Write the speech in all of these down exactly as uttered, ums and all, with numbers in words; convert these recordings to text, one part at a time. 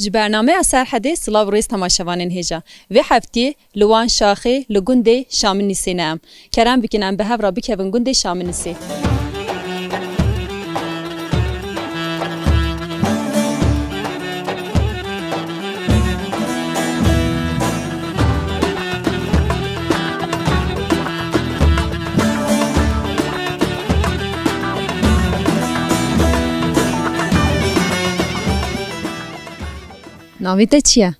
Ji bernameya Serhedê silav û rêz temaşevanên hêja. Vê heftiyê li Wan Şaxê li gundê Şaminîsê ne em. Kerem bikin em bi hev re bikevin gundê Şaminîsê. Navê te çi ye?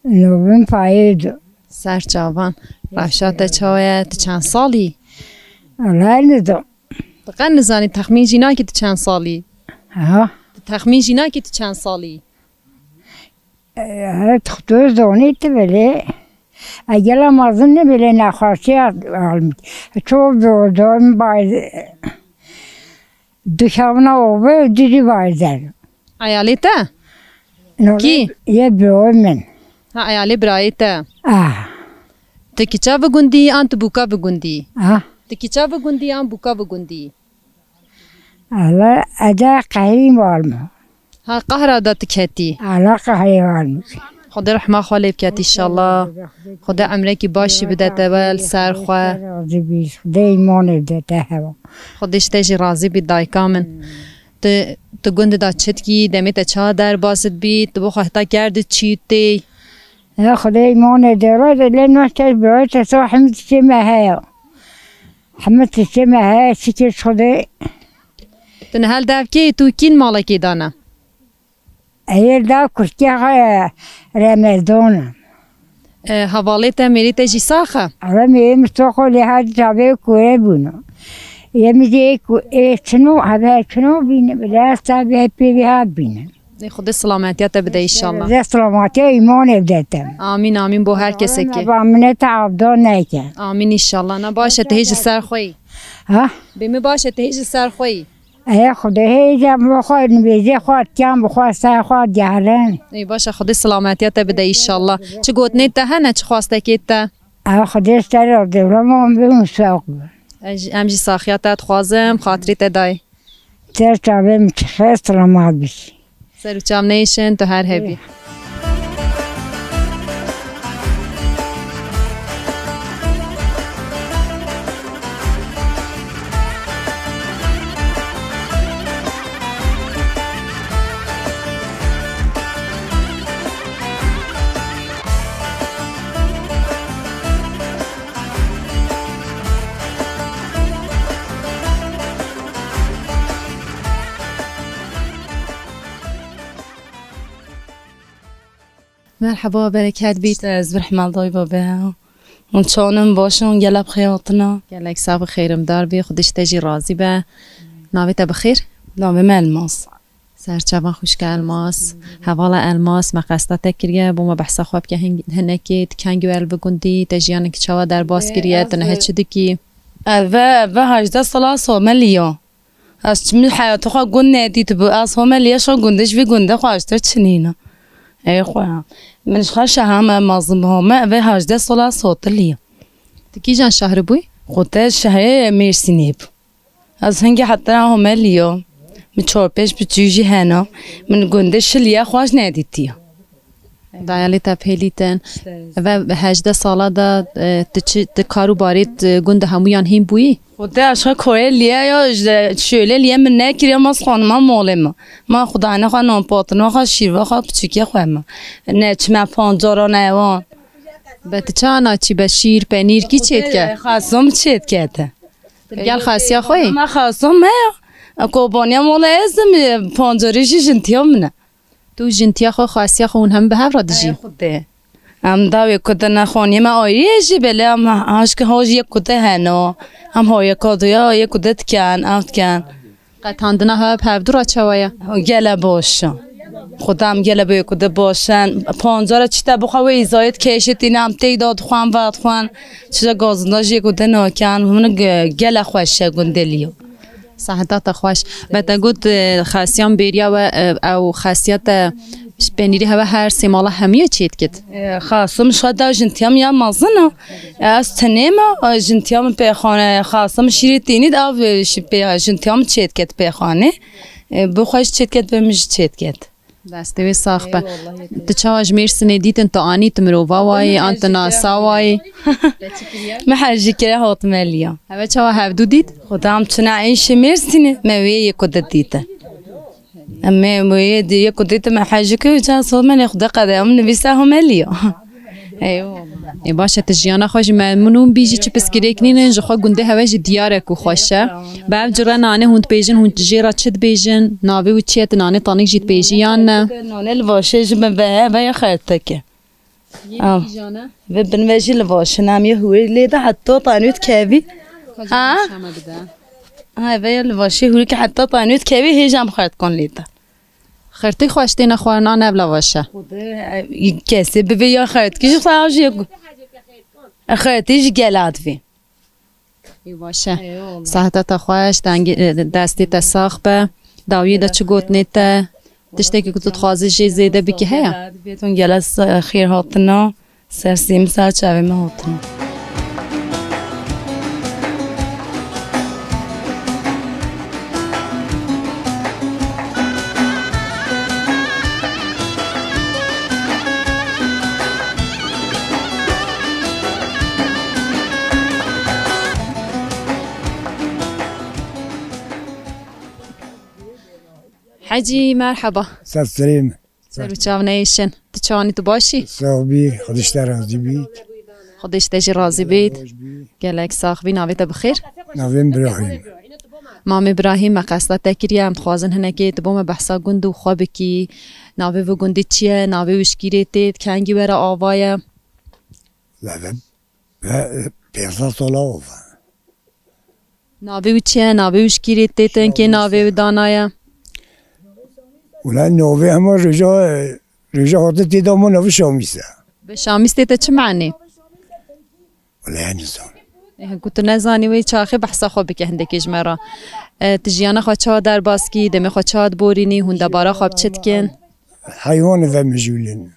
Navê min Fayê do. Ser çavan. Rewşa te çawa ye? Tu çend salî? Wala nizanim. Tu qet nizanî, texmîn jî nakî tu çend salî? Ha? Tu texmîn jî nakî tu çend salî? E, tu xwe zanî tu belê. Egela mezin ne belê nexweşiya almî. Ço do, do, bay, Duşevna ove diri vayzer. Eyalê te? No, Kî? Ye bro min. Ha, eyalê birayê te. Ah. Tu kiça vi gundî an tu bûka vi gundî? Ah. Tu kiça vi gundî an bûka vi gundî? Ala eda qehrî var mı? Ha, qehra da tu ketî. Ala qehrî var mı? Xwedê rehma xwe lê biket, înşallah. Xwedê emrekî başî bide te, we li ser xwe. Razî bî. Xwedê îmanê bide te hewa. Xwedê ji te jî razî bî, dayika min. Tu, tu gund da çi dikî, demê te çawa derbas dibî, tu bo xwe heta kerdî çi tê? Ya Xwedê îmanê de re de lê naşte bi te so hemî tiştê me heye. Hemî tiştê me heye, şikir Xwedê. Tu niha li dev kê yî, tu kîn malekê dane? Ê, li dev kurkê xwe ye, Remezdan e. E, hevalê te, mêrê te jî sax e? Ewe mêrê min sax o, lê her çavê kore bûne. Yê min jê ku-, ê çino, hebe çino bîne, lê ez tabi hep pê vê hat bîne. Ê, Xwedê selametiya te bide înşallah. Xwedê selametiya îmanê bide te. Amîn, amîn bo her kesekê. Ba min te avda neke. Amîn înşallah. Na baş e, tu hê ji ser xwe yî. Ha? Bê min baş e, tu hê ji ser xwe yî. Ey Xwedê hêja bo xwe nivêjê xwe tiyan bi xwe ser xwe diherin. Ey baş e, Xwedê selametiya te bide înşallah. Çi gotinê te hene, çi xwestekê te? Ey Xwedê ser dewlema min bibin sax bin. Ez, em jî saxiya te dixwazim, xatirê te dayê. Ser çavê min çi xêr selamat bî. Ser û çav neyşin, tu her hebî. Merheba, bereket bît. Ez bi rehma Dayê Babê. Hûn çawan in, baş in, gelek bi xêr hatina. Gelek sax û xêrimdar bî, Xwedê ji te jî razî be. Navê te bi xêr? Navê me Elmas. Ser çavan xwişka Elmas. Hevala Elmas, me qesta te kiriye, bo me behsa xwe bike hin-, hinekê, tu kengî we li vi gundî, te jiyanekî çawa derbas kiriye, tu niha çi dikî? Ev ve, ev ve hejdeh sala someliya. Ez çi min heyata xwe gund nedîtibû. Ez home lêşa gundê ji vî gundê xweştir çinîne. Ey xwe. Min ji xwe şeha me mezin bi home, vê hejdeh sala sotilî ye. Tu kîjan şehrî bûyî? Xwe te şehrê Mêrsînê bû. Ez hingê hetira home lîyo. Min çar pênc piçû jî hena. Min gundê şiliye xweş nedîtiye. Dayalê te pêlîtin. Ve hejdeh sala de, e, tu çi, tu kar û barê, tu gund de hemûyan hîn bûyî? Xwedê aşa korê liye ya, ji şöyle liye min nekiriye, ma xanima molê min. Ma xwedayne xwe, nanpatina xwe, şîrva xwe, piçûkê xwe min. Ne çime pancara ne wan. Be tu çawa naçî be şîr, penîr kî çêdike? Xasim çêdike te. Tu gel xasiya xwe yî? Ma xasim me ya. Kobaniya mola ez de mi pancarê jî jintiya min e. Tu û jintiya xwe, xasiya xwe hûn hemî bi hev re dijîn? Ey Xwedê. Em dawê ku di nexwaniyê me ayrî ye jî belê em aşkê hoj yek ku di heno. Em hoyeka duya yek ku di diken, ev diken. Qetandina hev bi hevdu re çawa ye? Gele baş e. Xwedê em gele bi yek ku di baş in. Pancara çi te bixwe wê îzayê dikeşitîne, em têk da dixwen, vedixwen. Çi de gazinda jî yek ku di naken. Hûn ge-, gele xweş e gundê lîyo. Seheta te xweş. Me te got, e, xesiyan bêriya we, e, ew xesiya te penîrê hewe her sê mala hemiye çê dikit? E, xasim ji xwe da jintiya min ya mezin e. Ez tenê me, e, jintiya min pêxane, xasim şîrê tînî de ev, e, şi-, pê-, jintiya min çê diket pêxanê. E, bi xwe jî çê diket, bi min jî çê diket. Destê wê sax be. Eyvallah, yeter. Tu çawa ji Mêrsînê dîtin, tu anî, tu mirova wayî, an tu nasa wayî? Me her jî kire hatime liya. Heve çawa hevdû dît? Xwedam çuna êşê Mêrsînê, me wê yê ku dîtin. Em me wê yê di-, yê ku dîtin me her jî kir, can sol me ne Xwedê qede, em nivîsa home liya. Eyvallah. Ê baş e, tu jiyana xwe jî memnûn bî jî, çi piskirêk nînin, ji xwe gundê hewe jî diyar e ku xweş e. Bi ev cure nanê hûn dibêjin, hûn jê re çi dibêjin? Navê wî çi ye? Tu nanê tanik jî dibêjî yan ne? Nane li vaşê ji min ve, ve ya xerteke. Yê Aw. Kîjan e? Ve bin ve jî li vaşin, em yê hûrê lê de heta tanû dikevî. Ha? Şama bide. Ha, ve ya li vaşê hûrê ke heta tanû dikevî, hêj em xertkan lê de. Xertî xweş têne xwarin an ev lavaş e? Xwedê, e, kesê bivê ya xertkî jî xwe jî xertî jî gela divê. Ê baş e. Eyvallah. Seheta te xweş, dengê, destê te sax be. Dawiyê de çi gotinê te? Tiştekî ku tu dixwazî jê zêde bikî heye? Gela divê, hûn gela se-, xêr hatina. Ser sî min, ser çavê min hatin. Hecî, merheba. Ser serê min. Ser û çav neyêşin. Tu çawanî, tu baş î? Sax bî, Xwedê ji te razî bît. Xwedê ji te jî razî bît. Baş bî. Gelek sax bî, navê te bi xêr? Navê min Birahîm. Mamê Birahîm, me qesta te kiriye, em dixwazin hinekê tu bo me behsa gund û xwe bikî. Navê vê gundê çi ye? Navê wî ji kîrê tê? Kengî were ava ye? Leve, ve, pênc sed sala ava. Navê wî çi ye? Navê wî ji kîrê tê, tên kê navê wî danaye? Wela navê hema roja, roja hate tê da ma navê Şamîs e. Bi Şamîs tê te çi manê? Wela ez nizanim. Eh, ku tu nezanî wê çaxê behsa xwe bike hindekê ji me re. Eh, tu jiyana xwe çawa derbas kî, demê xwe çawa diborînî, hûn debara xwe bi çi dikin? Heywanê ve mijûl in.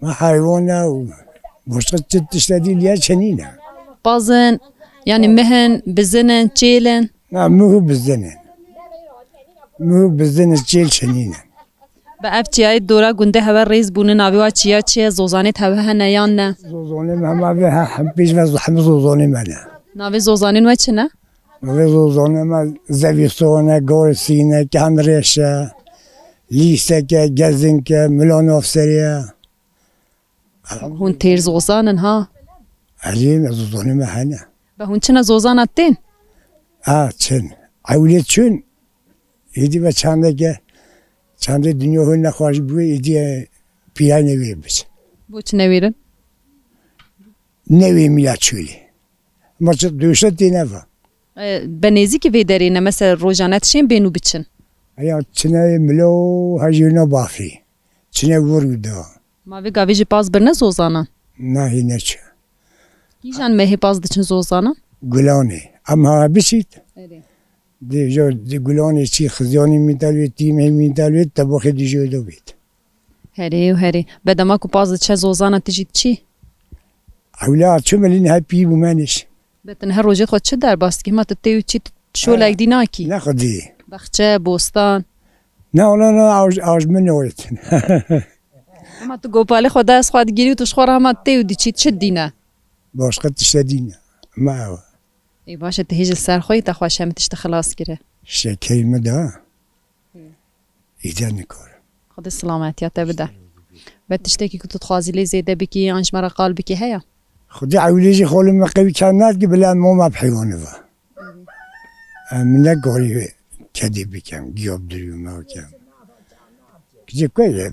Me heywan e û başqa çi tişte dî liya çenîne. Paz in, yanî mih in, bizin in, çêl in? Na, mih û bizin in. Mih û bizin in, çêl çenîne. Bi ev çiyayê dora gundê hewe rêz bûne, navê wa çiya çi ye? Zozanê hewe hene yan ne? Zozanê me hema ve he-, hem pêş ve zo-, hemî zozanê me ne. Navê zozanên we çi ne? Navê zozanê me Zevîstan e, Garisîn e, Kemrêş e, Lîsek e, Gezink e, Mila Navserê ye. Hûn têr zozan in ha? Erê, me zozanê me hene. Be hûn çine zozana tên? A, çin. Ewlê çin. Êdî ve çandeke, çandê dinya hûn nexweş bûye, êdî pîyanê wê biç. Bo çi newêrin? Newê mîla çûlê. Ma çi duşe tê neva. E, be nêzîkî vê derê ne, mesela rojane tişên bên û biçin? Eya çine milo hejî no bafî. Çine vur da. Ma vê gavê jî paz birine zozana? Na hî neçe. Kîjan mehê paz diçin zozana? Gulanê. Em ha biçît. Erê. Dê jo, dê gulanê çî xizyanê mîndal wê, tîmê mîndal wê, teboxê dijê do bêt. Herê û herê. Be dema ku paz diçe zozana tu jî diçî? Ewla çi milîn hep pî bû meniş. Be tu niha rojê xwe çi derbas dikî? Hema tu tê û çî, tu şolek dî nakî? Ne xwedî. Baxçe, bostan. Ne, ona, ne, aj, aj min oyetin. Hema tu gopalê xwe dest xwe digirî û tu ji xwe re hema tê û diçî, çi dîne? Başqa tişte dîne. Ma ew. Ê baş e, tu hêj li ser xwe yî, te xweş hemî tişt xilas kire. Şekerî min da. Îde nikarim. Xwedê silametiya te bide. Be tiştekî ku tu dixwazî lê zêde bikî, yan ji me re qal bikî heye? Xwedê ewlê jî xolê me qewî kar nadikî, bila moma bi heywanê ve. Em nekarî kedê bikem, giya bi dirû me bikem. Kicê ku ye?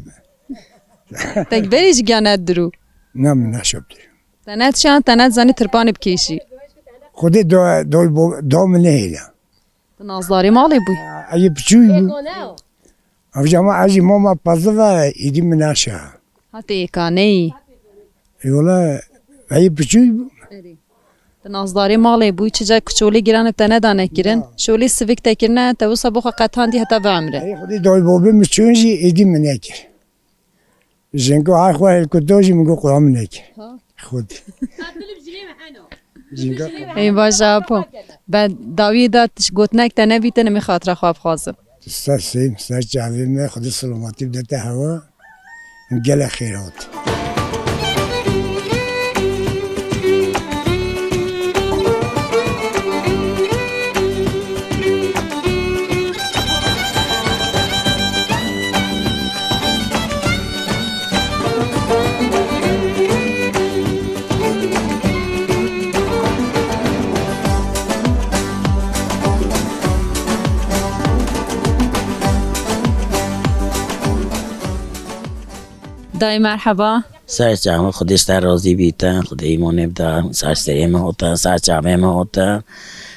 Te berê jî giya ne dirû. Na, min naşa bi dirû. Te ne dişan, te ne dizanî tirpanê bikêşî. Xwedê da, da, da min nehêle. Tu nazdarê malê bûyî? Ey piçûk bû. Ev jama ez jî mama pezî ve, êdî min naşa. Hatê êkaneyî. Ê wela, ey piçûk bû. Erê. Tu nazdarê malê bûyî, çica ku şolê giran te nedane kirin. Ya. Şolê sivik te kirine, te wisa bo xwe qetandî heta vê emre. Ey xwedê dayê babê min çûn jî êdî min nekir. Jingo her xwe hilkutdo jî min got, "Quran min nekir." Ha. Xwedê. Jingo. Ey baş e apo. Be dawiyê de tiş gotinek te nebîtin, em ê xatira xwe bixwazin. Ser sêm, ser çavê me, Xwedê selametî bidete hewa. Gelek xêr hat. Dayê merheba. Ser çavê me, Xwedê ji te razî bîtin, Xwedê îmanê bide, ser serê me hatin, ser çavê me hatin.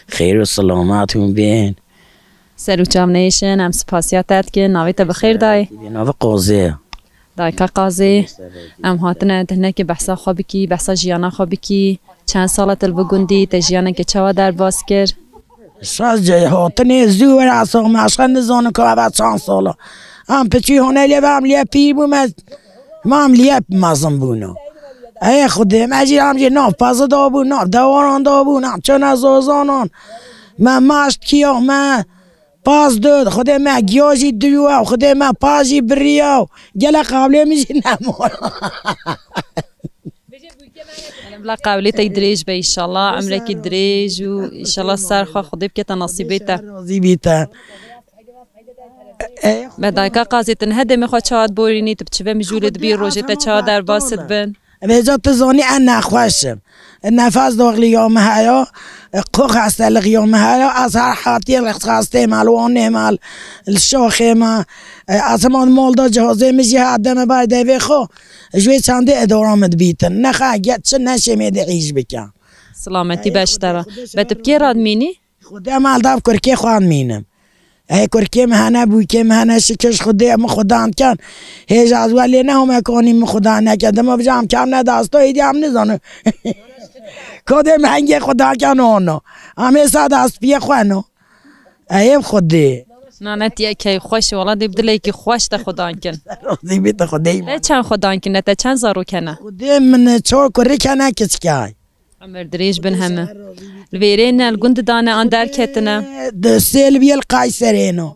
Xêr û selamet hûn bên. Ser û çav nehêşin, em spasiya te dikin. Navê te bi xêr dayê? Navê Qazê. Dayka Qazê, em hatine tu hinekî behsa xwe bikî, behsa jiyana xwe bikî. Çend sala tu li vî gundî, te jiyaneke çawa derbas kir? Şaş hatinê zû were, esa me aşka nizanim ku eve çend sala. Em piçî hûn lê ve em lê pîr bûme, me em lê mezin bûne. Ey Xwedê, me jî em jî nav pezê da bûn, nav dewaran da bûn, em çûne zozanan. Me maşt kiya, me paz dod, Xwedê me giya jî diriya, Xwedê me paz jî biriya. Gelek qawlê min jî nemana. Bila qewlê te dirêj be înşallah, emrekî dirêj û înşallah ser xwe Xwedê bike te nasîbê te. Razî bî te. Me dayka Qazê, tu niha demê xwe çawa diborînî, tu bi çi ve mijûl dibî, rojê te çawa derbas dibin? Vêca tu zanî ez nexweş im. Nefes daxiliya min heye, qox hestelixiya min heye, ez her hatiyê li xastê me, li wanê me, li şaxê me. Ez hema di mal de cihazê min jî heye, deme bay devê xwe. Ji wê çendê edara min dibîtin. Nexe, get çi neşê mêdê îş bike. Silametî be ji te re. Be tu bi kê re dimînî? Xwedê me li dav kurkê xwe dimînim. Ey kurkê me hene, bûkê me hene, şikir ji Xwedê min xwedan dikin. Hêj ez welê nehome konî min xwedan neke. Dima vijam kam ne dasto, êdî em nizanin. Kodê me hengê xwedan ken ono. Em ê sa dastpiyê xwe no. Ey Xwedê. Nane tiye key xweş, wala dê bi dilekî xweş te xwedan kin. Razî bî te Xwedê. Te çend xwedan kin, te çend zarok hene? Xwedê min çar kurî kene kiçikay. Emir dirêj bin heme. Li vêrê ne, li gund dane an derketine. Di sê li bîyê li Qayserê no.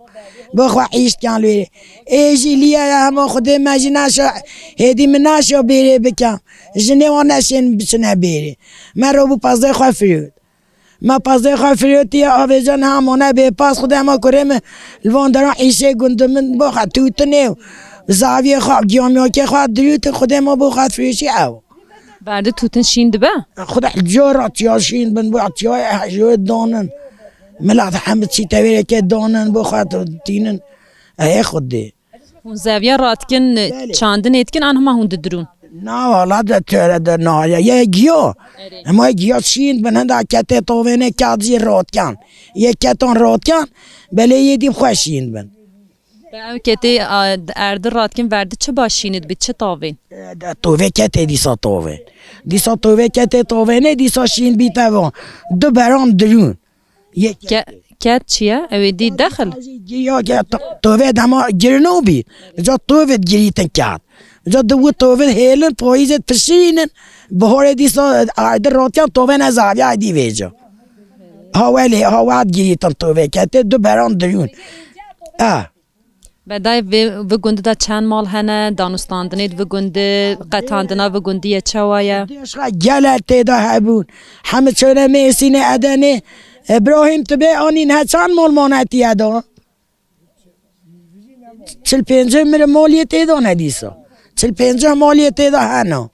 Bo xwe îş dikan li vêrê. Ê jî liye ya hema Xwedê me jî naşa, hêdî min naşa bêrê bikim. Jinê wan neşên biçine bêrê. Me ro bû pazê xwe firiyot. Me pazê xwe firiyotî ya avêja niha mane bê pas Xwedê me kurê min. Li van deran îşê gund min bo xwe tûtinê û zaviyê xwe, giyamiyakê xwe dirûtin Xwedê me bo xwe firiyotî ew. Berdi tûtin şîn dibe? Xwedê cora tiya şîn bin, bo tiya hejiyê danin. Milat hemî çî tevêreke danin, bo xwe tînin. Ey Xwedê. Hûn zeviya radikin, Belê. Çandinê dikin, an hema hûn didirûn? Na, wala de töre de na, ya, ye giya. Erê. Hema giya şîn bin, henda ketê tovêne kazî rotkan. Ye keton rotkan, belê ye dî xwe şîn bin. Be ew ketê, a, erdi radikin verdi çi baş şînit bi, çi tavên? E, de tove kete dîsa tove. Dîsa tove kete tove ne, dîsa şîn bî tevon. Du beran dirûn. Ye Ke-, ket çi ye? Ew ê dî dexil? Ya, ya, to-, tove dema girino bî. Ca tove girîtin ket. Ca di wi tove hêlin, payîzê pişînin. Biharê dîsa aydir rotiyan tove ne zaviya aydî vêca. Ha welê, ha wad girîtin tove kete, du beran dirûn. E. Bedayê vê, vê gundî de çend mal hene, danûstandinê di vê gundî, qetandina vê gundî ye, çawa ye? Dêşxa gelek tê de hebûn. Hemî çêne Mêrsînê, Edenê. Îbrahîm, tu bê anî niha çend mal mane tê de? Çil pêncî mir malê tê de ne dîsa. Çil pêncî malê tê de hene.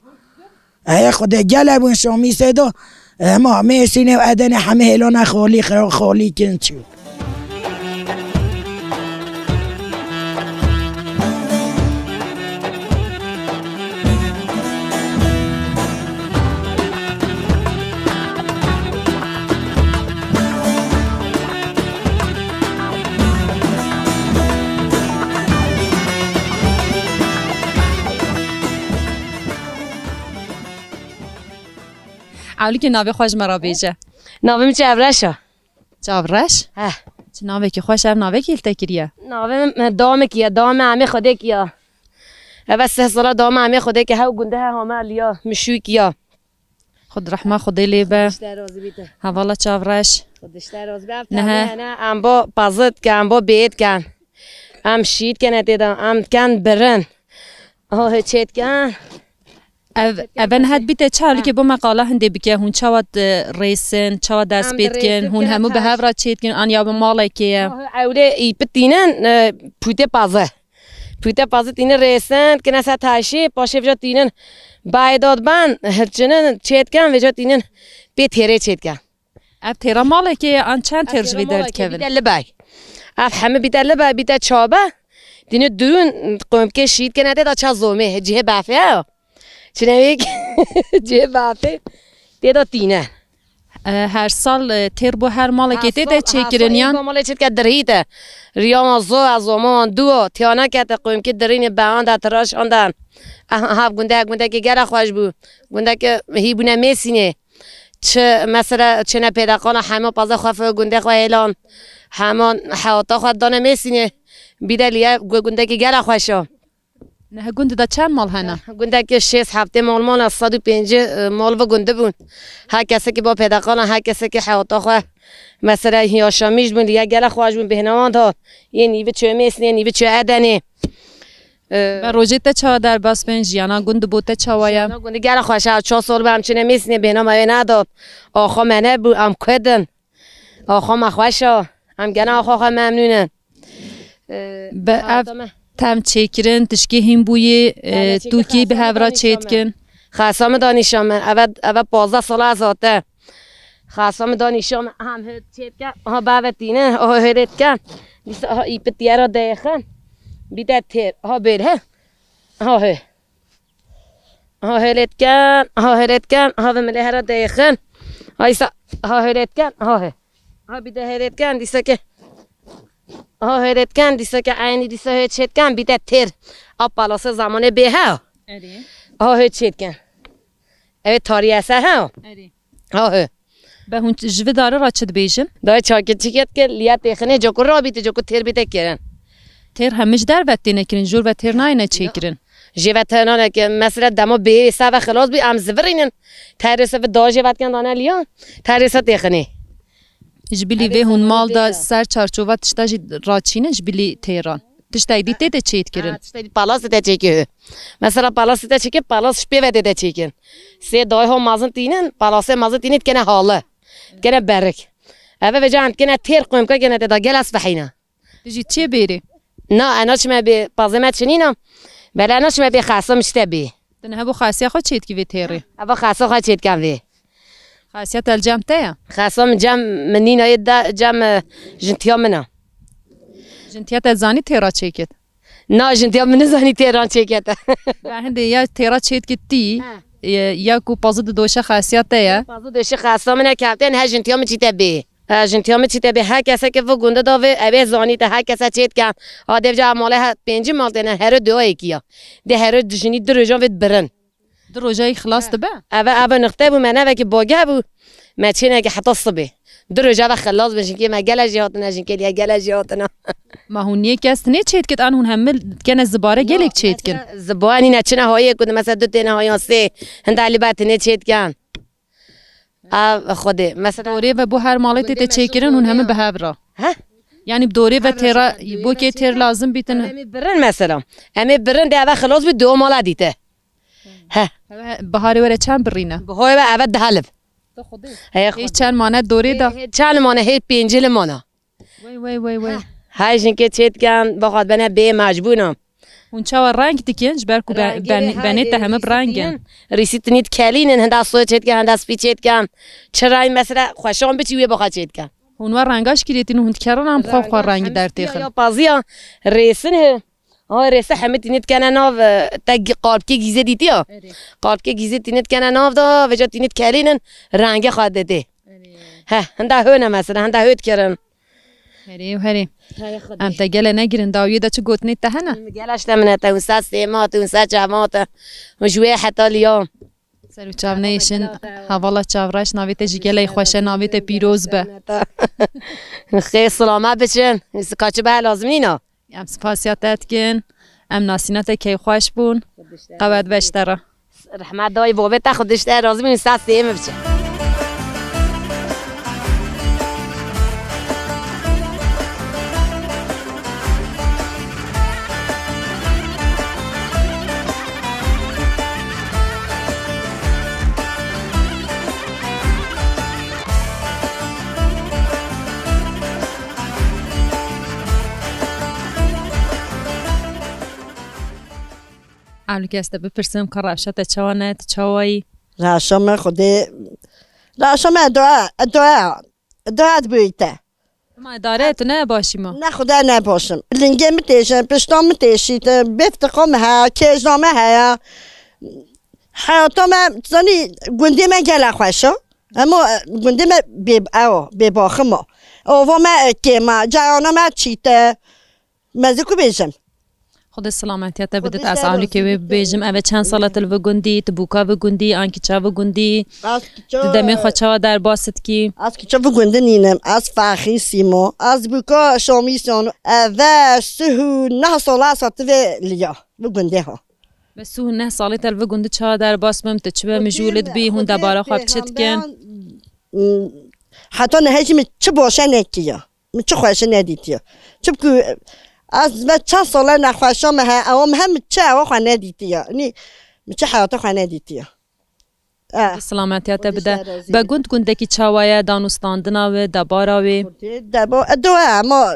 Ey Xwedê, gelek bûn Şamîsê de, hema Mêrsînê û Edenê hemî hêlana xalî, xira-, xalî kirin çû. Ewlikê navê xwe ji me re bêje. Navê min Çavreş e. Çavreş? Heh. Çi navekî xweş, ev navekî li te kiriye? Navê min, e, Damik ye, Dame Emê Xwedêk ya. Eve sih sala Dame Emê Xwedêk e, hew gunde he hame liya, Mişûk ya. Xwed rehma Xwedê lê be. Xwedê ji te razî bîte. Hevala Çavreş. Xwedê ji te razî be. Ev Nehe. Tane hene, em bo pazit ke, em bo bêt ke. Em şît kene tê de, em ken birin. Ahê çêtken. Ev, ev nehet bîte çi halike bo me qala hindê bike. Hûn çawa, e, rêsin, çawa dest Em pê dikin, rêsin hûn kene hemû bi taş. Hev re çêtkin, an ya bi malekê ye? Ewlê îpit tînin, e, pûtê paze. Pûtê paze tînin rêsin, kine ser taşî, paşê vêca tînin bayê dad ben, hirçinin çêtken, vêca tînin pê têrê çêtken. Ev têra malekê ye, an çend têr ji vê derdikevin? Bîte libay. Ev hemû bîte libay, bîte çabe. Dînî durûn qomkê şît kene tê de ça zomê, cihê bafê ya. Çinevêk cihê bafê tê de tîne. E, her sal, e, têr bo her malekê tê de çêkirin yan? Malê çêtke dirhî te. Riyama zo, ez zoma wan duo. Tiyana kete qomkê dirînê behan de, tiraşan de. Ah, ha, gundek, gundekê gere xweş bû. Gundekê hî bûne Mêsînê. Çi, mesela, çêne pêdeqana hema paze xwe fi gundê xwe hêlan. Heman hewata xwe dane Mêsînê. Bîde liye gu-, gundekî gela xweş a. Nehe gund de çend mal hene? Gundekî şêst heftê mal mane, sed û pêncî, e, mal vi gundi bûn. Her kesekî ba pêdeqana, her kesekî hewata xwe. Mesela, yaşamîş bûn, liye gela xweş bûn, bêhna wan da. Yê nîvi çû Mêsînê, yê nîvi çû Edenê. E, Be rojê te çawa derbas bên, jiyana gund bo te çawa ye? Jiyana gundî gela xweş e, çar sal be em çêne Mêsînê bêhna me wê neda. Axa me nebû, em kurdin. Axa me xweş a, em gene axa xwe memnûn in. E, Be ev tem çêkirin, tişkê hîn bûyî, e, tûkî bi hev re çêdikin. Xesa min da nîşan min, eve, eve pazdeh sala ez hate. Xesa min da nîşan min, hem hê çêtken, ha beve tîne, ha hêrêtken. Dîsa ha îpit yera deyexin. Bîte têr, ha bêr he. Ha he. Ha hêrêtken, ha hêrêtken, ha ve milê hera deyexin. Ha îsa, ha hêrêtken, ha he. Ha bîde hêrêtken, dîsa ke. Ha hêrêtken, dîsa ke eynî dîsa hê çêtken, bîde têr. A palase zamanê bê he. Erê. Ha hê çêtken. Evet, tarihi eser he. Erê. Ha he. Be hûn ji vî darî re çi dibêjin? Dayê çakê çi ket ke liya têxinê coku rabîte, coku têr bîte kirin. Têr hemî ji derve têne kirin, jor ve têr nayêne çêkirin. Jê ve têr nayêne ke, mesela dema bê sa ve xilas bî, em zivirînin. Terê se ve dajê ve dikin dane liya, terê se têxinê. Ji bilî vê hûn mal de ser çarçova tişta jî raçîne ji bilî têran. Tiştek dî tê de çêdikirin. Ha, tiştek dî palasê te çêkê. Mesela palasê te çêkê, palas ji pê ve tê de çêkin. Sê dayê ho mazin tînin, palasê mazin tînin dikene halı. Dikene berik. Eve veca em dikene têr qomka kene tê de gel ez fehîna. Tu jî çê bêrê? Na, ena çime bê, pazê me çinîna. Bela ena çime bê xasa mişte bê. Din hebo xasiya xwe çêdikî vê têrê? Eva xasa xwe çêdiken vê. Xasiya te li cem te ye? Xasa min cem min nîna yê de cem, e, jintiya min a. Jintiya te zanî têra çêkit? Na, jintiya min nizanî têran çêkete. Be hindê ya têra çêdikit tî, e, ya ku pazu di doşe xasiya te ye. Pazu doşe xasa min e kevtên he jintiya min çîte bê. E, jintiya min çîte bê. Her kese ke vi gunde da vê, ev ê zanî te her kese çêdiken. A devca malê he pêncî mal têne, hero dua yekî ya. De hero dijinî du rojan vê birin. Du roja yî xilas dibe? Eve, eve nixte bû, me nevekî boge bû. Me çêneke heta sibê. Du roja ve xilas bin, jinkê me gele jê hatine, jinkê liye gele jê hatine. Ma hûn yê kes tinê çêdikit, an hûn hemil kene zibare gelek çêdikin? Ziba nîne, çine hayê ku, mesela du têne hayan sê, hinda li ber tinê çêdiken. Ev xwedê, mesela dorê ve bo her malê tê te çêkirin, hûn hemî bi hev re. He? Yani bi dorê ve têra, bo kê têr lazim bîtin. Em ê birin mesela. Em ê birin de eve xilas bî, dua mala dîte. He. Biharê were çend birîne? Biharê ve eve deh elif. Hey, Hê çend mane dorê de? Hê çend mane? Hê pêncî li mana. Wey, wey, wey, wey. Hay jinkê çêtken, baxat bene bê mecbûna. Hûn çawa reng dikin? Ji ber ku be-, Rengê ben-, vê benê te hemî bi reng in. Rîsî tinî dikelînin, hinda soy çêtken, hinda spî çêtken. Çi reng mesela xweşan biçî wê baxa çêtken. Hûn wa renga ji kirêtin û hûn dikerin an xwe xwe rengî dertêxin? Ya paziya rêsin he. Ha, rêse hemî tînî dikene nav, e, te gi-, qalbkê gîzê dîtiya? Erê. Qalbkê gîzê tînî dikene nav da, veca tînî dikelînin, rengê xwe didê. Erê. He, hinda hûn e mesela, hinda hûn dikirin. Herê û herê. Em te gele negirin, dawiyê de çi gotinê te hene? Gele işte min e te, hûn ser sêma te, hûn ser çava te. Hûn ji wê heta liya. Ser û çav neyêşin, hevala çavreş, navê te jî gelek xweş e, navê te pîroz be. Xêr silame biçin, kaçi be lazim nîna. Em spasiya te dikin, em nasîna te keyfxweş bûn. Qewet be ji te re. Rehmet dayê bavê te, Xwedê ji te razî bin, ser sêmê biçin. Ewlî kes te bipirsim ka rewşa te çawa ne, tu çawa yî? Rewşa me Xwedê, rewşa me dua, dua, dua dibûyî te. Ma dare tu ne başî ma? Ne Xwedê ne baş im. Lingê min têşin, pişta min têşîtin, bêftiqa min heye, kêja me heye. Heyata me, tu zanî, gundê me gele xweş e. Hema, e, gundê me bê, ew, bêbaxim e. Ava me, e, kêm e, ceyana me çît e. Me zî ku bêjim. Xwedê silametiya te bidit, ez alîkê wê bibêjim. Ev e çend sal e tu li vi gundî, tu bûka vi gundî, an kiça vi gundî? Tu demê xwe çawa derbas dikî? Ez kiça vi gundî nînim. Ez Fexî Sîmo. Ez bûka Şamî Sîmo. Ev e sih û neh sala ez hatim vê liya, vi gundê ha. Bi sih û neh salî te li vi gundî çawa derbas bim? Tu çi be mijûl dibî? Hûn debara xwe bi çi dikin? Heta niha jî min çi baş e nekiya. Min çi xweşî nedîtiye. Çimkû ez me çend sal e nexweşa me he, ewa me hem çi ewa xwe nedîtiye. Nî, min çi heyata xwe nedîtiye. Eh. Silametiya te bide. Be gund gundekî çawa ye, danûstandina wê, debara wê? Deba, e, do e, ama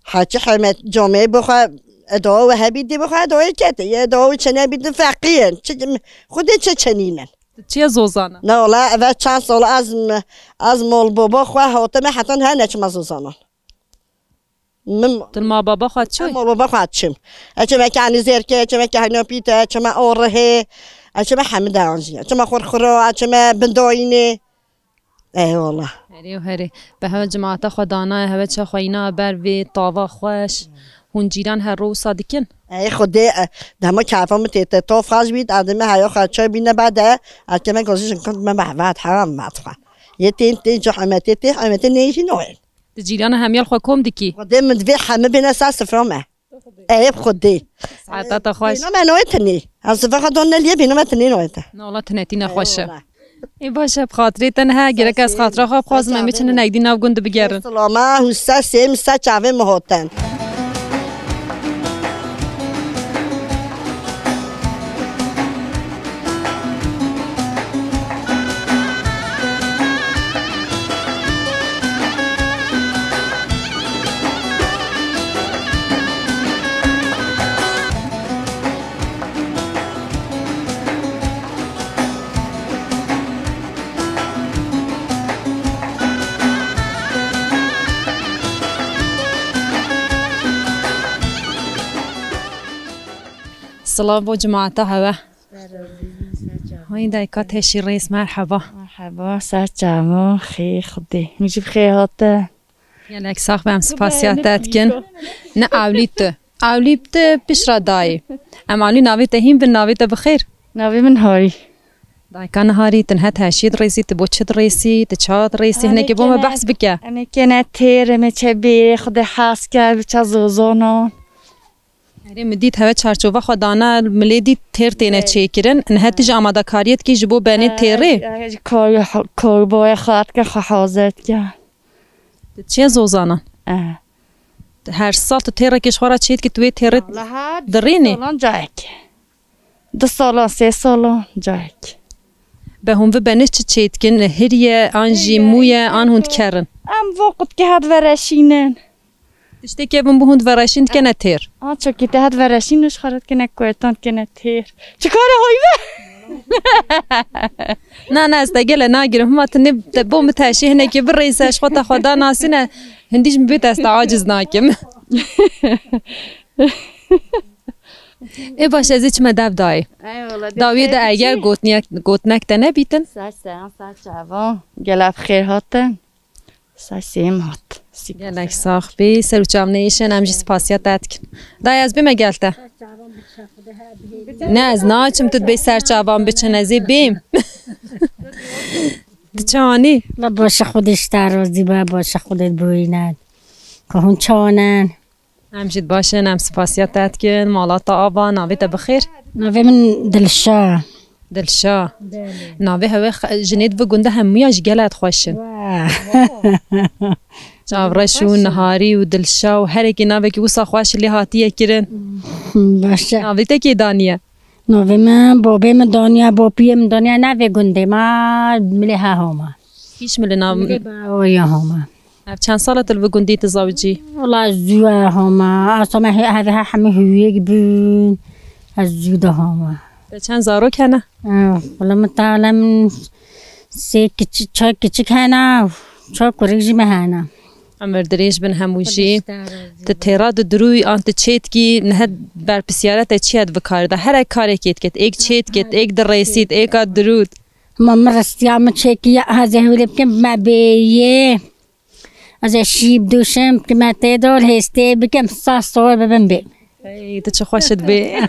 haçî hurmet camê bixwe, e, do we hebî dî bixwe, do yê kete, ye do we çene bî di feqî ye. Çi, Xwedê çi çenînin. Çiye zozana? Ne ola, eve çend sal ez, ez mol baba xwe hatime heta niha neçime zozanan. Min Tu ma baba xwe çi? Mol baba xwe çim. Eçime ke anî zêrke, eçime ke heyna pîte, eçime orihê, eçime hemide anjiye. Eçime xurxuro, eçime bindoyînê. Eyvallah. Herê û herê. Be heve cemaata xwe dana, heve çaxwe îna ber vê tava xweş. Hûn cîran her ro wisa dikin? Ey Xwedê, e, dema kefa min tête, to faz bît, ademe heya xwe çay bîne bade, erke me gozî jin kund me behvat ha me xwe. Ye tên, tên ci hemete, tê hemete neyî jî noye. Di cîrana hemiyal xwe kom dikî? Xwedê min divê heme bêne ser sifra me. Ey Xwedê. Saeta te xweş. Bêna me noye tenê. Ez sifra xwe don neliye bêna me tenê noye te. Na wala tenetî nexweş e. Eyvallah. Ê baş e, bi xatirê te niha gerek ez xatira xwe bixwazim, em ê çi hinek dî nav gund bigerin. Silama, hûsa sêm, sa çavê min hoten. Silav bo cemaata hewe. Hay dayka teşî rêz, merheba. Merheba, ser çava, xê Xwedê. Min jî bi xêr hate. Gelek sax be, em spasiya te dikin. Ne ewlî tu. Ewlî tu pişra dayî. Em ewlî navê te hîn bin, navê te bi xêr. Navê min Harî. Dayka Niharî, tu niha teşî dirêsî, tu bo çi dirêsî, tu ça dirêsî, hinekî bo me behs bike. Em ê kene têr, em ê çe bêrê, Xwedê hez ke, bi çe zozonan. Erê, min dît heve çarçova xwe dana, milê dît têr têne çêkirin. Niha tu jî amadakariyê dikî ji bo benê têrê? Erê, ji kar-, karboya xwe dike, xwe hazir dike. Tu çi ye zozanan? Eh. Her sal tu têrekê ji xwe re çêdikî, tu wê têrê dirînî? Salan cayek. Du salan, sê salan cayek. Be hûn vi benê çi çêdikin? Hiriye, an jî mûye, an hûn dikerin? Em vo qutke hat vereşînin. Tiştê kevin bû hûn divereşîn dikene têr. A, çokî te hat vereşîn û ji xwe re dikene kuetan dikene têr. Çi kare hoy ve? Na, na, ez te gele nagirim. Hima tu nê te bo min teşî hinekê birêse, ji xwe te xwe da nasîne. Hindî ji min bê te ez te aciz nakim. Ê baş, ez ê çime dev dayê. Eyvallah. Dawiyê de eger gotinek, gotinek te nebîtin. Ser seyan, ser çavan. Gela bi xêr hatin. Sesê min hat. Gelek sax bî, ser û çav nêşin, em jî spasiya te dikin. Dayê, ez bême gel te? Ne, ez naçim tu dibê ser çavan biçin, ez ê bêm. Tu çawanî? La başa Xwedê ji te razî be, başa Xwedê bûyîne. Ka hûn çawanin? Em jî baş in, em spasiya te dikin, mala te ava, navê te bi xêr? Navê min Dilşa. Dilşa. Belê. Navê hewe xe-, jinê di vi gundê hemûya ji gele xweş in. Wah. Çavreş û Niharî û Dilşa û herekî navekî wisa xweş lê hatiye kirin. Baş e. Navê te kê daniye? Navê min, babê min daniye, bapiyê min daniye, ne vê gundê me, milê he homa. Kîş milê nav- Milê be oya homa. Ev çend sal e tu li vi gundî dizawicî? Wala zû e homa. Asa me he-, hevê he hemî hûyek bûn. Ez zû dihama. Te çend zarok hene? Wala min tale min sê kiçik, çar kiçik hene, çar kurik jî me hene. Emir dirêj bin hemû jî. Ti têra didirûy an ti çêtkî nihe berpisyare te çi ye di vikarê de? Here karekê diket, êk çêtket, êk dirêsît, êka dirût. Ma min ristiya min çêkiya ez ê hewlê bikim me bêyê. Ez ê şî bidûşim, kime tê dol hêstê bikim, sas sowe bibim bê. Ey, tu çi xweş dibê.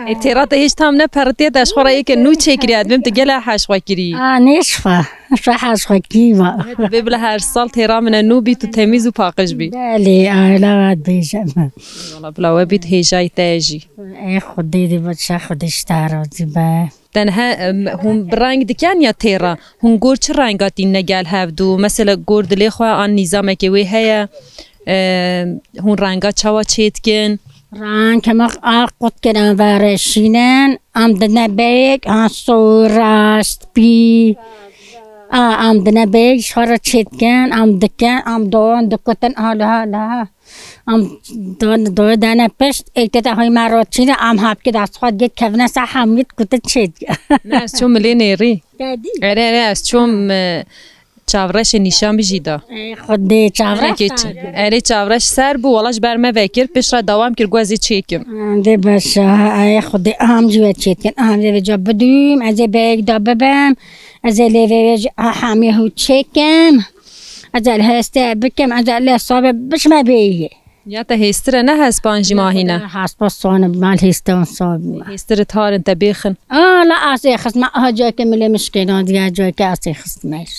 Ey, têra te hêj tam neperitiye, te ji xwe re yeke nû çêkiriye, dibêm tu gele heş xwe kirî. A, nêşxwe, xwe heş xwe kî va. Dibê bila her sal têra min e nû bî, tu temîz û paqij bî. Belê, a, la va dibêjim. Wala bila we bît hêjayî te jî. Ey, Xwedê dê bi çe Xwedê ji te razî be. Te niha, em, hûn bi reng diken ya têra? Hûn gor çi renga tînine gel hevdû? Mesela gor dilê xwe an nîzamekê wê heye? Em, hûn renga çawa çêdikin? Reng hema a qut kirin vereşînin. Em dine beyek, ha sora, spî. A, em dine beyek, ji xwe re çêdikin, em dikin, em doyan dikutin, ha liha, liha. Em do-, do-, dane pişt, êk te de hoy me ro çîne, em hapkî dest xwe digê kevine se hemî dikutin çê diye. Ne, ez çûm milê nêrî. Te dî? Erê, erê, ez çûm, e, çavreşê nîşan bijî da. Ey, Xwedê, çavreş Erê, ser bû. Erê, çavreş ser bû, wala ji ber me vekir, pişt re dewam kir, ku ez ê çêkim. Dê beşe, ey, Xwedê, am jî we çêkin, am jî vêca bidûm, ez ê beyek da bibim, ez ê lê vê, vê jî, ha, hemî hû çêkim. Ez ê li hestê bikim, ez ê li sabê bişme bêyî. Ya te hêstir e, ne hespan jî mahîne? Hespa sone, mal hêstan sabî. Hêstir tar in te bêxin. A, la ez ê xisma, aha, cayke milê mişkêna diye, cayke ez ê xismêş.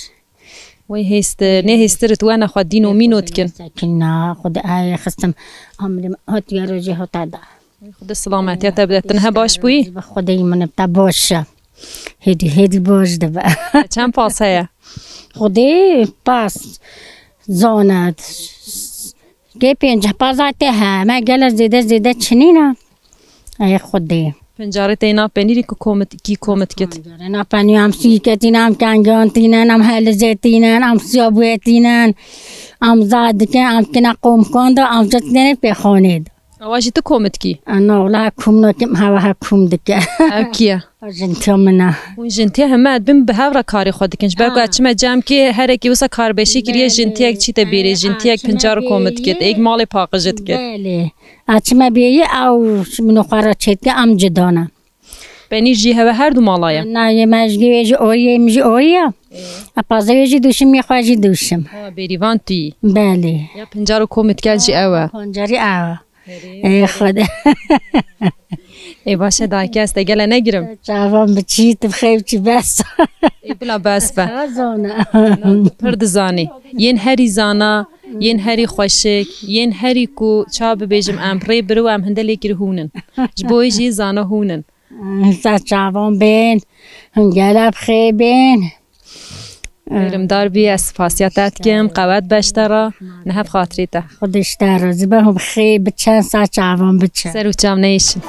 Wey hêstir, nê hêstir it wene xwe dîno mîno dikin. Sekina, xwe de ay xistim, amrim hot ya rojê hota da. Wey xwe de silametiya te bide. Tin he baş bûyî? Bi xwe de min te baş e. Hêdî, hêdî baş dibe. Çend pas heye? Xwedê pas zana. Kê pênceh paza te he. Me gele zêde zêde çinîna. Ey Xwedê. Pincarê te yê nav penîrî ku komit, kî komit kit? Pincarê nav penîrî em sî ketîn, em kengan tînin, em helizê tînin, em siya bûyê tînin. Em za dikin, em kine qomkan da, em cit nene pê xanê da. Awa jî tu komitkî? Ana, wala he kum nakim, hewa he kum dike. Ew kî ye? Jintiya min e. Hûn jintiya heme dibin bi hev re karê xwe dikin. Ji ber ku ez çime cem kê herekî wisa karbeşî kiriye, jintiyek çî te bêrê, jintiyek pincar û komit dikit, êk malê paqij dikit. Belê. Ez çime bêyî, ew min û xwe re çêdike, em cida ne. Penîr jî heve her du mala ye? Na, yê me ji wê jî oyê, min jî oyê ye. E, paza wê jî dûşim, yê xwe jî dûşim. Ha, bêrîvan tu yî. Belê. Ya pincar û komit kel jî ew e. Pancarî ew e. Ey Xwedê. Ê baş e, dayikê ez te gele negirim. Çavan biçî, tu bi xêr biçî bes. Ê bila bes be. Çawa zana? Pir dizanî. Yên herî zana, yên herî xweşik, yên herî ku ça bibêjim em rê bir û em hinde lê kir hûn in. Ji bo wê jî zana hûn in. Ser çavan bên, hûn gele bi xêr bên. Mêrimdar bî, ez spasiya te dikim, qewet beş te re, niha bi xatirê te. Xwedê ji te razî be, hûn bi xêr biçin, ser çavan biçin. Ser û çav neyşin.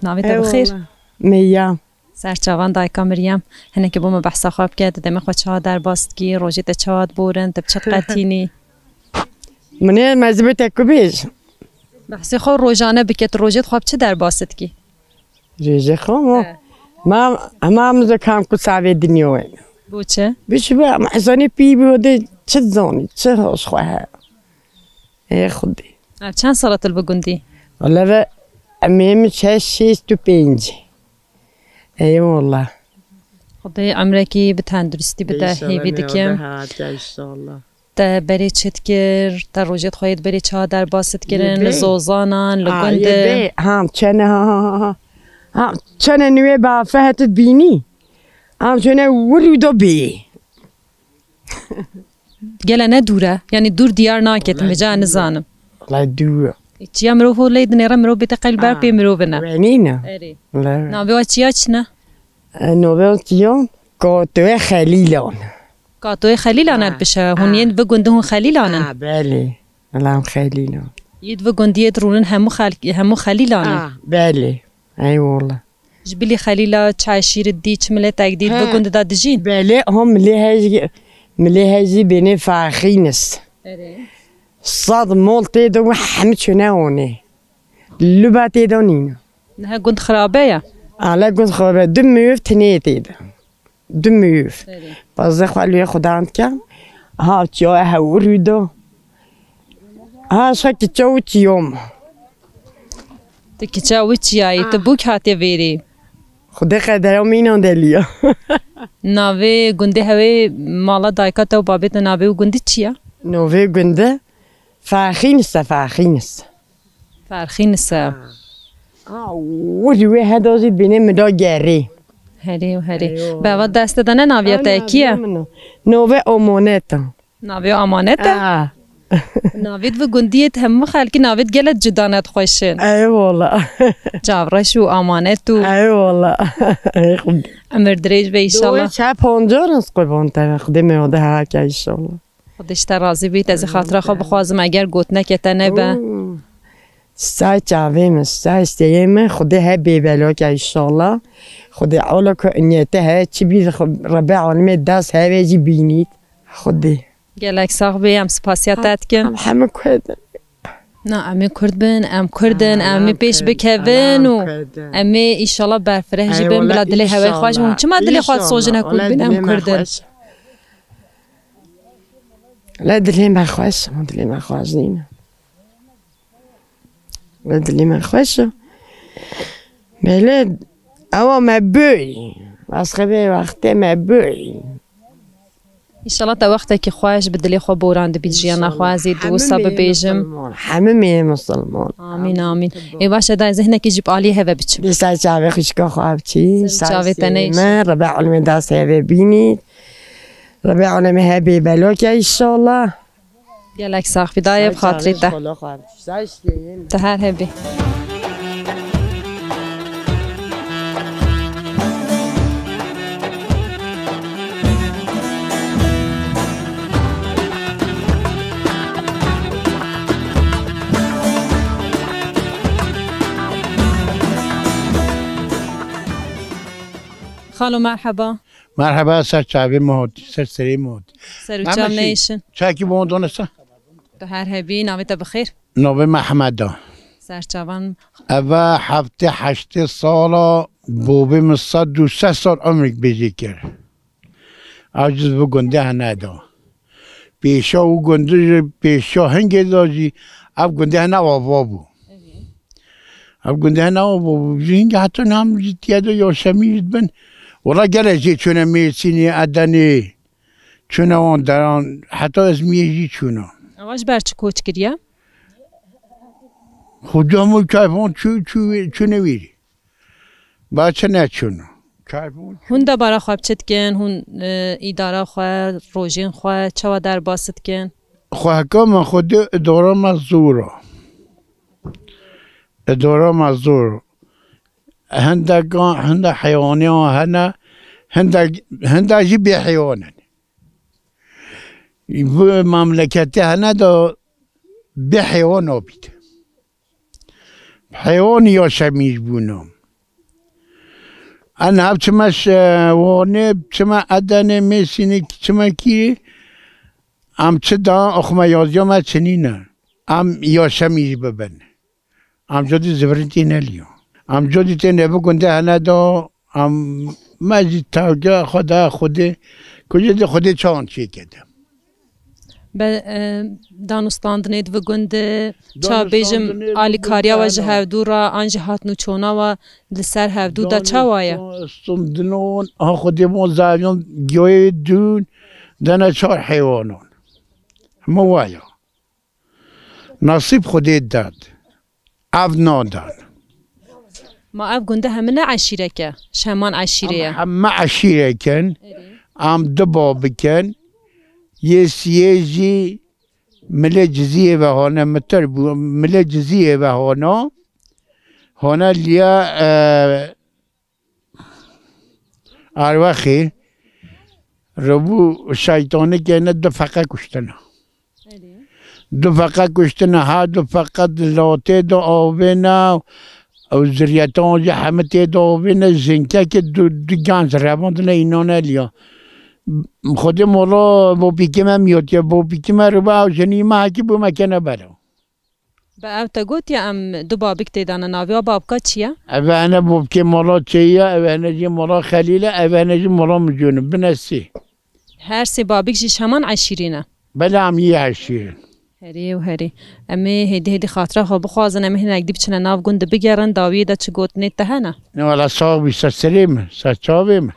Navê te bi xêr? Eyvallah. Meya. Ser çavan dayika Meryem. Hinekî bo me behsa xwe bike, tu demê xwe çawa derbas dikî, rojê te çawa diborin, tu bi çi qetînî? Min ê mezibê te ku bêj. Behsê xwe rojane bike, tu rojê xwe bi çi derbas dikî? Rojê xwe mo. He. Ma, hema min zikam ku savê dinya we. Bo çi? Bi çi be, em hezanê pî bi de çi zanî, çi hoş xwe he. Ê Xwedê. Ev çend sala tu li bi gundî? Wala ve em ê min şeş, şêst û pênc. Eyvallah. Xwedê emrekî bi tenduristî bide, hêvî dikim. Te berê çi dikir? Te rojê xwe yê berê çawa derbas dikirin? Li zozanan, li gundin? Ha, çene, ha, ha, ha, ha. Ha, çene nûê bi afe heti bînî. Ha, çene wir û do bî. Gele ne dûr e? Yanî dûr diyar naketim, vêca nizanim. Wala dûr e. Çiya mirov holê dinêre, mirov bête qey li ber pê mirovin e. Wenî ne? Erê. Navê wa çiya çi ne? E, navê wa çiya Katoyê Xelîlan. Katoyê Xelîlan e dibêje. Hûn yên di vê gundê hûn Xelîlan in? Ha, belê. Elam Xelîlan. Yê di vê gundiyê de rûnin hemû xel-, hemû Xelîlan in? Ha, belê. Eyvallah. Ji bilî Xelîla çi eşîret dî, çi miletek dî, di vê gundê de dijîn? Belê, ha milê hejî, milê hejî bênê Faxînis. Erê. Sed mol tê de û hemû çûne onê. Luba tê de nîne. Niha gund xirabe ye? Ale gund xirabe. Du meyv tinê tê de. Du meyv. Erê. Bazê xwe lê Xudan dikem. Ha çiya hewir wî do. Ha şa kiça û çiyom. Tu kiça wî çiyayî, tu bûk hatiye vêrê. Xwedê qedera mînan deliya. Navê gundê hewê mala dayika te û babê te navê û gundî çi ye? Navê gundî Faxînis e, Faxînis. Ferxînis e. Ha, wir wê heda jî bînê min da gerê. Herê û herê. Eyvallah. Beva destê de ne naviya te kî ye? Navê Amanet e. Navê Amanet e? Ha. Navê di vê gundiyê de hemû xelkî navê gelek cuda ne dixweşin. Eyvallah. Çavreş û Amanet û. Eyvallah. Ey Xwedê. Emir dirêj be inşallah. Çe pancar ez qurban te. Xwedê me wade heke inşallah. Xwedê ji te razî bît. Ez ê xatira xwe bixwazim, eger gotineke te nebe. Oo. Say çavê min, say steyê min, Xwedê he bêbelok e inşallah. Xwedê ola ku niyete he, çi bî Rebê alemê dest hevê jî bînît. Xwedê. Gelek sax bî, em spasiya te dikin. Em hemû Kurd in. Na, em ê Kurd bin, em Kurd in, em ê pêş bikevin û em ê inşallah berfireh jî bin bila dilê hewê xweş bin. Çima dilê xwe disojine ku bin em Kurd in? Le dilê me xweş, dilê me xweş nîne. Le dilê me xweş e. Belê ewa me bûyî. Bas xebê wextê me bûyî. Înşallah te wextekî xweş bi dilê xwe boran dibît jiyana xwe, ez ê di wisa bibêjim. Hemî me yê misilman. Amîn, amîn. Ê baş e, da ez hinekî jî bi alî heve biçim. Dê ser çavê xwişka xwe biçî. Ser çavê te neyşe. Rebê alemê dest hevê bînî. Rebê alemê hebê beloke înşallah. Gelek sax bî dayê, bi xatirê te. Tu her hebî. Xalo merheba. Merheba, ser çavê me hot, ser serê me hot. Ser û çav neyşin. Çakî bo donesa. Tu her hebî, navê te bi xêr? Navê me Hemeda. Serçavan. Eve heftê heştê sala bobê min sed û sê sal umrik bêjê kir. Ew jî bi gundê hene da. Pêşa û gundê jî pêşa hingê da jî ev gundê hene ava bû. Ev gundê hene ava bû. Jî hingê heta nam jî tiye de yaşemî jî dibin. Wela gelek jê çûne Mêrsînê, Edenê. Çûne wan deran, heta Ezmiyê jî çûne. Ewa ji ber çi koç kiriye? Xwedî hemû kayfan çû, çû, çûne wîrî. Ba çi neçûne. Kayfan. Hûn debara xwe bi çi dikin? Hûn, e, îdara xwe, rojên xwe çawa derbas dikin? Xwe heka me xwedî îdara me zor e. Îdara me zor e. Hindek, hindek heywanî hene, hindek, hindek jî bê heywan in. Bi memleketê hene de bê heywan nabît. Heywan yaşemîş bûne. Em hev çime ş-, Wanê, çime Edenê, Mêsînê, çime kî, em çi da, oxume yaziya me çinîne. Em yaşemîş bibin. Em codî zivirî tê neliyo. Em codî tê nebi gundê hene da, em me jî tevge xwe da Xwedê, ku jî di Xwedê çawan çêkede. Be, e, danûstandinê di vi gundê, ça bêjim, alîkariya we ji hevdû re, an jî hatnûçona we li ser hevdû de çawa ye? Danûstan-, standinon, ha Xwedê bon zaviyon giyoyê dûn, dene çar heywanon. Hema waya. Nasîb Xwedê dad. Ev nadan. Ma ev gunde hemine eşîrek e? Ji heman eşîrê ye? Em heme eşîrek in. Erê. Em du babik in. Yê siyê jî Milê Ciziyê ve hane mitir bû, milê Ciziyê ve hana, hane liya, e, Arwexê, ribû şeytanê kene du feqe kuştine. Du feqe kuştine, ha du feqe di latê de avêne, ew ziryetan jî hemî tê de avêne, jinkekê du, du genc revandine înane liya. Xwedê mola bopîkê me miyotiye, bopîkê me ribe ew jinî me hekî bû me kene bera. Be ev te gotiye em du babik tê de ne, navê wa babka çi ye? Ev hene bopkê mola çêyiya, ev hene jî mola Xelîl e, ev hene jî mola Micûn e. Bine sê. Her sê babik jî ji heman eşîrî ne? Belê, em yê eşîrin. Herî û herî. Em ê hêdî hêdî xatira xwe bixwazin, em ê hinek dî biçine nav gund bigerin, dawiyê de çi gotinê te hene? Ne wala sax bî, ser serê min, ser çavê min.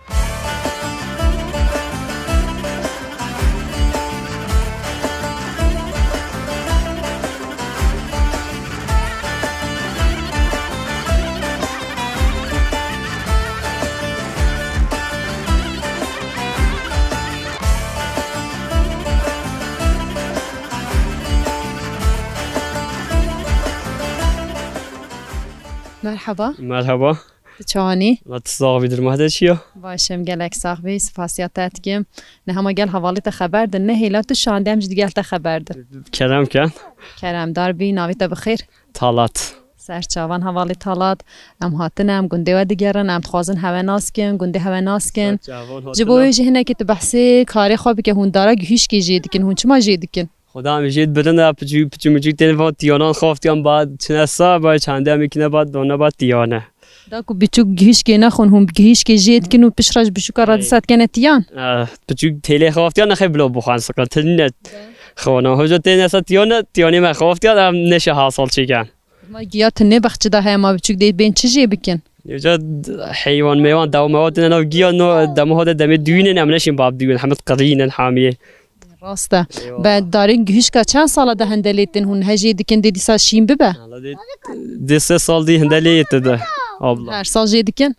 Merhaba. Merhaba. Tu çawanî? La tu sax bî, durma te çi ya? Baş im, gelek sax bî, spasiya te dikim. Niha ma gel hevalê te xeber din, nehêla tu şandê em jî digel te xeber din. Kerem ken. Keremdar bî, navê te bi xêr? Talat. Ser çavan hevalê Talat, em hatine, em gundê we digerin, em dixwazin hewe nas kin, gundê hewe nas kin. Ser çavan hatine. Ji bo wê jî hinekî tu behsê karê xwe bike, hûn dara gihîşkê jê dikin, hûn çima jê dikin? Xuda em jê dibidin de piçû, piçû miçû tên van tiyanan xaftiyan ba çine sa, ba çende em kine ba dona ba tiyane. Da ku biçûk gihîşkê nexwin, hûn gihîşkê jê dikin û piştre ji biçûka re disa dikene tiyan? Eh, piçûk têlê xaftiyan nexê bilo bixwan sikin, tinine xwana. Hoca tên esa tiyane, tiyanê me xaftiyan em neşe hasal çêken. Ma giya tinê bexçi da heye, ma biçûk dê bên çi jê bikin? Hoca heywan meywan dew mewa tine nav giya no demo hode demê düğünen em neşin bab düğün, hemet qirînen hamiyê. Rast e. Eyvallah. Be darên gihişka çend sala de hende lê tên hûn hejê dikin dê dîsa şîn bibe? Valla dê, dê sê sal dî hende lê yete de, abla. Her sal jê dikin?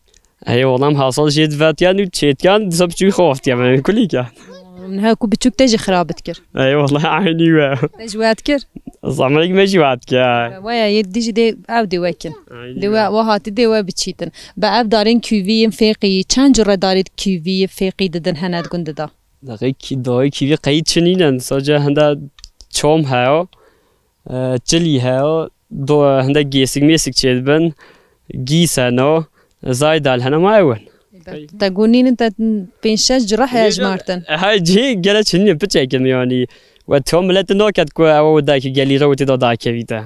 Eyvallah, her sal jê divetiyan û çêtiyan dîsa biçûk xoftiya me kulîka. Niha ku biçûk te jî xirab dikir. Eyvallah, aynî we. Te jî we dikir? Zamanek me jî we dikir. Waya yê dî jî dê ew dê we kin. Aynî dê we, we hatî dê we biçîtin. Be ev darên kûvî yên fêqî, çend cure darê kûvî yê fêqî didin hene di gund de? Deqê kî-, dayê kîvî qeyî çi nînin. Sadece hinde çom heyo, e, çilî heyo, do-, hinde gêsik mêsik çêdibin, gîs heno, zaydal hene ma ew in. Te got nînin te pênc şeş cira heye ji Martin. Hay cihê gele çi nînin piçekim yanî. We tiyo mileti naket ku ew dayikî gelî re û tê de dakevî te.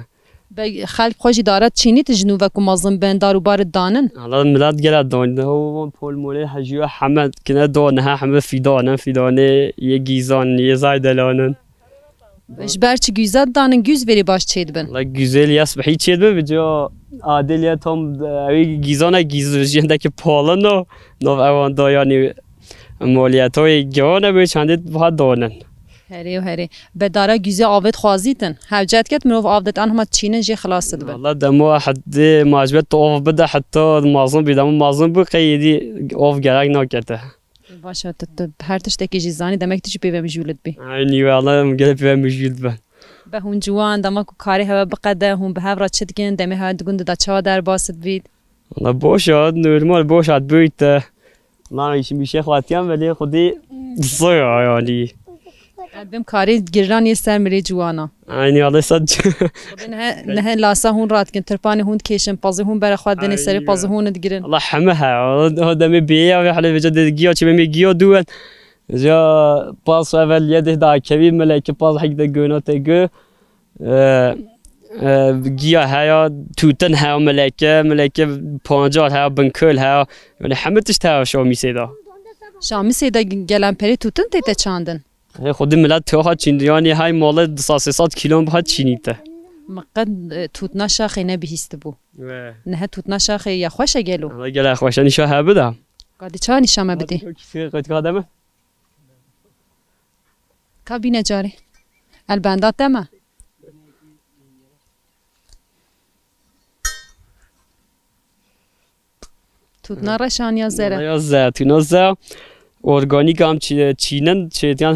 Be xelk xwe jî dara çînî tu ji nû ve ku mezin bin, dar û barit danin. Hala milet gele don. O pol molê hejiyo heme kine do niha heme fîdanin, fîdanê yê gîzan, yê zaydelanin. Ji ber çi gûzet danin, gûz verî baş çêdibin? La gûzê li ya sibehî çêdibin, bi ca adê li ya tam, e, ew gîzana gîz jindekî palin o. Nav ewan da yanî moliyetoyê givan e, bi çendê buha donin. Herê û herê. Be dara gûzê avê dixwazîtin. Hewce diket mirov av didin, hema çînin jê xilas dibe. Valla demo hedê macbet tu av bide heta mazin bî, demo mazin bû qey êdî av gerek nakete. Baş e, tu, tu her tiştekî jî zanî, demek tu jî pê ve mijûl dibî. Eynî wela em gelek pê ve mijûl dibe. Be hûn ciwan, dema ku karê hewe biqede, hûn bi hev re çi dikin, demê hewe di gund de çawa derbas dibît? Valla boş e, normal boş e, dibît. Lan îşim îşê xwatiyan belê xwedî soya yanî. Ez bim karê giran yê ser mirê ciwana. Aynî alê sad. Xwedê nehe, nehe lasa hûn radikin, tirpanê hûn dikêşin, pazê hûn bere xwe dinê serê pazê hûn digirin. Allah heme he. O demê bêya ve hele veca de giya çi bemê giya duwen. Ja pas evel ye de da kevi meleke pas hek de göna te gö. E, e, giya heya, tûtin heya mileke, mileke pancar heya, binköl heya. Yani heme tişt heya Şamîsê de. Şamîsê de gelen perê tûtin tê te çandin? Hê xwedî milet toxa çîn, yani hay male du sed sê sed kîlon biha çînî te. Miqed, e, tûtna şaxê ne bihîstibû. We. Nihe tûtna şaxê ya xweş e gelo? Ama gele xweş e, nîşa hebi de. Kadî çawa nîşa me bidî? Kî qetka deme? Ka bîne carê. El benda te me. Tûtna reşan ya zere. Ya ze, tûna ze. Organîk am çî-, çînin, çêtiyan,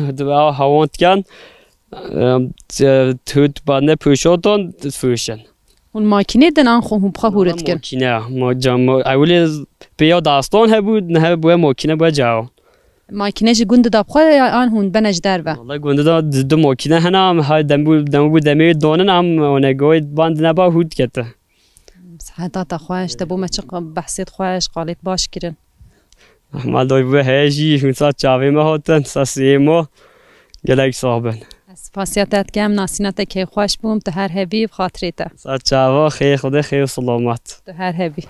hewantken. Em, te-, tu ba ne pêşotan difroşin. Hûn makîne din an xwe hûn bi xwe hûr dikin? Makîne ya. Ma-, ca-, ma-, ewilê pêya dastan hebû, nihe bûye makîne bûye cawa. Makîne ji gund de bi xwe ya an hûn bene ji derve? Wala gund de di, di makîne hene, em hay dem bû, dem bû demê donin, em wane goy band neba hûr dikete. Seheta te xweş, te bo me çi q-, behsêt xweş, qalêt baş kirin. Ehmed doy bû heye jî, hûn sa çavê me hatin, sa siyê me. Gelek sax bin. Ez spasiya te dikim, nasîna te keyfxweş bûm, tu her hebî bi xatirê te. Sa çava, xêr Xwedê, xêr û selamet. Tu her hebî.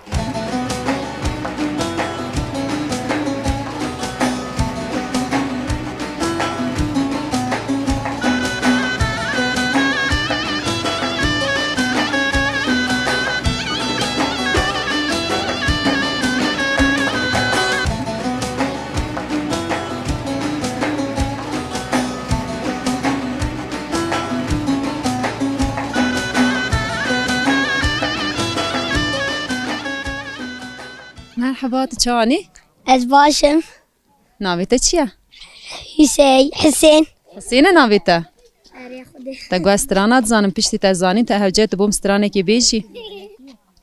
Merhaba, tu çawanî? Ez baş im. Navê te çi ye? Hüsey, Hüseyin. Hüseyin e navê te? Erê Xwedê. Te got ez strana dizanim, piştî te zanîn, te hewce tu bom stranekê bêjî.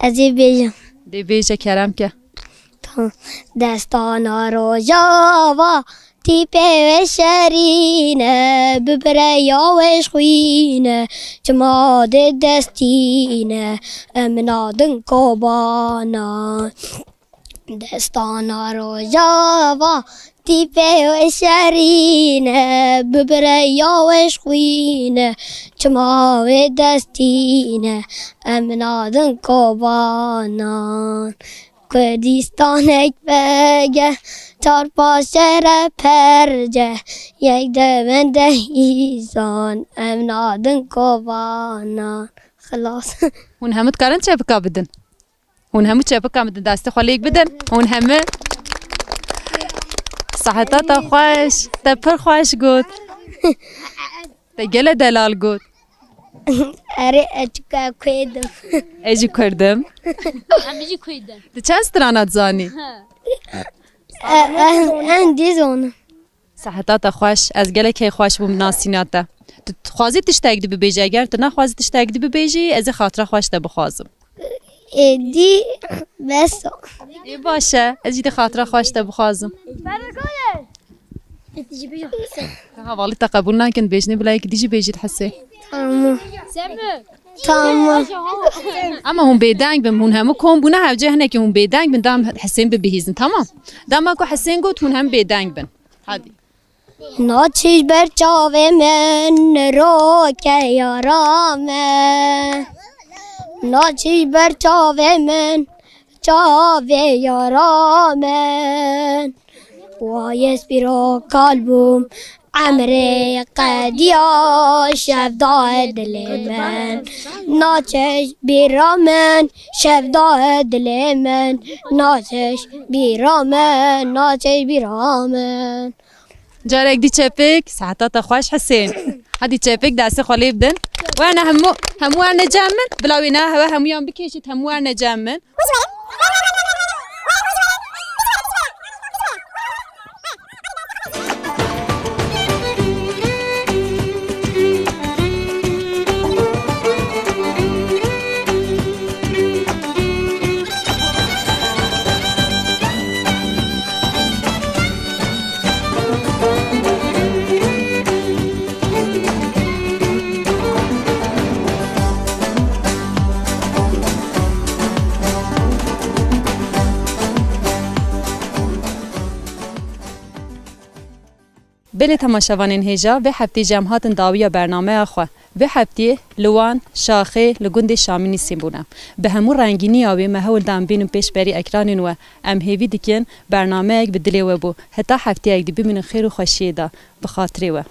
Ez ê bêjim. Dê bêje, kerem ke. Tamam. Destana rojava, tîpê wê şerîn e, bi bireya wê ji xwîn e, çima dê destîn e, em nadin kobana. Destana rojava, tîpê wê şerîn e, bi bireya wê ji xwîn e, çima wê destîn e, em nadin kobanan. Kurdistanek pege, çar paşere perce, yek devende hîsan, em nadin kobanan. Xilas. Hûn hemû dikarin çepika bidin? Hûn hemû çepika min di destê xwe lêk bidin. Hûn hemû. Seheta te xweş. Te pir xweş got. Te gele delal got. Erê, ez çika Kurd im. Ez jî Kurd im. Em jî Kurd in. Tu çend strana dizanî? E, e, em dizanin. Seheta te xweş, ez gelek hê xweş bûm nasîna te. Tu dixwazî tiştek dî bibêjî, eger tu nexwazî tiştek dî bibêjî, ez ê xatira xweş te bixwazim. Êdî bes. Ê baş e, ez jî dê xatira xweş te bixwazim. Te hevalî te qebûl nakin, bêjinê bila yekî dî jî bêjî Hesê. Tamam. Tamam. Ama hûn bêdeng bin, hûn hemû kom bûne hevce hinekî hûn bêdeng bin, dam Hesên bibihîzin, tamam? Dema ku Hesên got, hûn hem bêdeng bin. Hadî. Naçiş ber çavê min, roke yara min. Naçiş ber çavê min, çavê yara min. Wayes bîro kal bûm, emrê qediya şevda dilê min. Naçiş bîra min, şevda dilê min. Naçiş bîra min, naçiş bîra min. Carek dî çepik, seheta te xweş Hesên. Hadî çepik destê xwe lê bidin. Werne hemû, hemû werne cem min. Bila wê ne hewe hemûyan bikêşît, hemû werne cem min. Belê temaşevanên hêja, vê heftê jî em hatin dawiya bernameya xwe. Vê heftê li Wan, Şaxê, li gundê Şamî nîsîn bûne. Bi hemû rengîniya wê me hewl da em bînin pêşberî ekranên we. Em hêvî dikin bernameyek bi dilê we bû. Heta hefteyek dî bimînin xêr û xweşiyê de. Bi xatirê we.